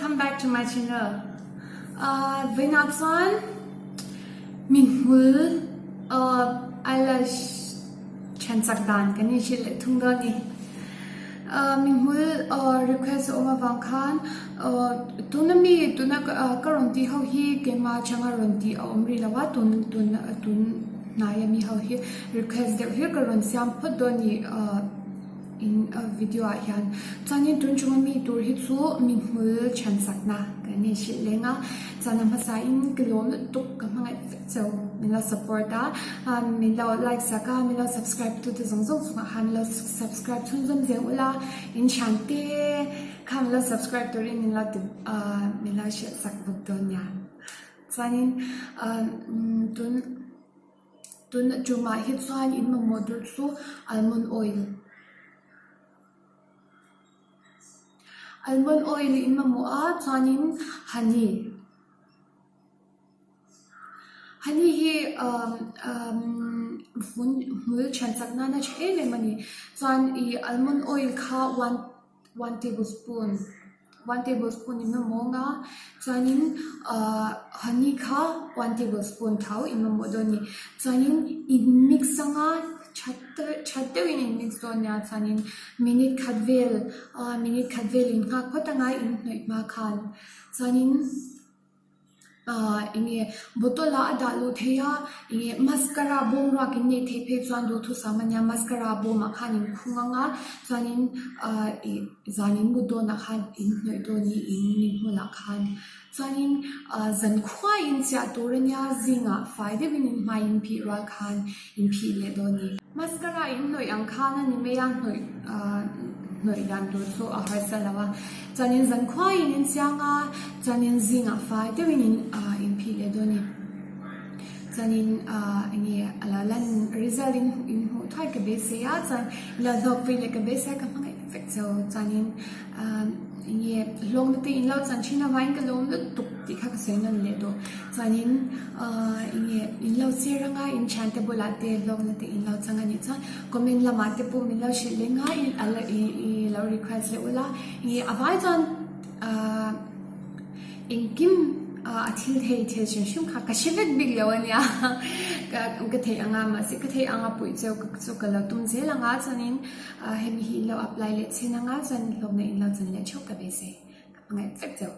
Welcome back to my channel. Uh, Vawiinah chuan mithmul uh, eyelash then chak dan kan inhrilh leh thung dawn a ni. Uh, mithmul uh, request a awm avang khan uh, tuna mi tuna ka rawn tih ho hi keimah atanga rawn tih a awm rih lo a, tun tun tun hnaia mi ho hi request deuh hlir ka rawn siam phawt dawn a ni. Uh, In video ah hian chuanin tun chunga mi tur hi chu mi hmul thian sakna kan nei hrilh leng a, chuan a hmasa in ka lawm lutuk ka hmangaih vek cheu min lo support a, min lo like sak a, min lo subscribe tu te zawng zawng chungah khan min lo subscribe chhunzawm zel ula, in thian te kha min lo subscribe turin min lo ti min lo hrilh sak bawk dawn nia chuanin tun. Tun tumah hi chuan in mamawh duh chu almond oil. Almond oil in mamawh a chuanin honey. Honey hi umm umm vun hmul thian chak nana tha em em a ni. Chuan ih almond oil kha one One table spoon one table spoon in mamawh ang a chuanin ahh honey kha one table spoon tho in mamawh dawn a ni chuanin in mix anga that deuh that deuhin in mix dawn nia chuanin minute khat vel ahh minute khat vel in nghak phawt anga in hnawih hma khan chuanin. Ahh enge bottle ah a dah luh theih a enge mascara bawm ruak in neih theih phei chuan duhthusam a nia mascara bawm ah khan in khung ang a chuanin ahh ih zan in mut dawnah khan in hnawih dawn i in min hmunah khan chuanin ahh zankhua in chiah tur a nia zingah fai deuhin in hmai in phih rual khan in phih leh dawn a ni. Mascara in hnawih ang khan a ni mai a, hnawih ahh hnawih dan tur chu a harsa lo a, chuanin zankhuaiin in chiang a, chuanin zingah fai deuhin in ahh in phih leh dawn a ni. Chuanin ahh eng nge a lo lan result in in hmuh thuai ka beisei a, chuan i lo hlawk pui leh ka beisei a ka hmangaih vek cheu chuanin ahh eng nge hlawkna te in lo chan thin avangin ka lawm lutuk tih kha ka sawi nawn leh duh. Chuanin ahh eng nge in lo share anga in thiante bulah te hlawkna te in lo chang a nih chuan comment lamah te pawh min lo hrilh leh ngai a la ih ih lo request leh ula ih a vai chuan ahh engkim ah a thil thei thil hrim hrim kha ka hre vek bik lo a nia ka ka theih anga mahse ka theih anga puih cheu chu ka lo tum zel anga chuanin ah hemi hi in lo apply leh chhin anga chuan hlawkna in lo chan leh theuh ka beisei ka hmangaih vek cheu.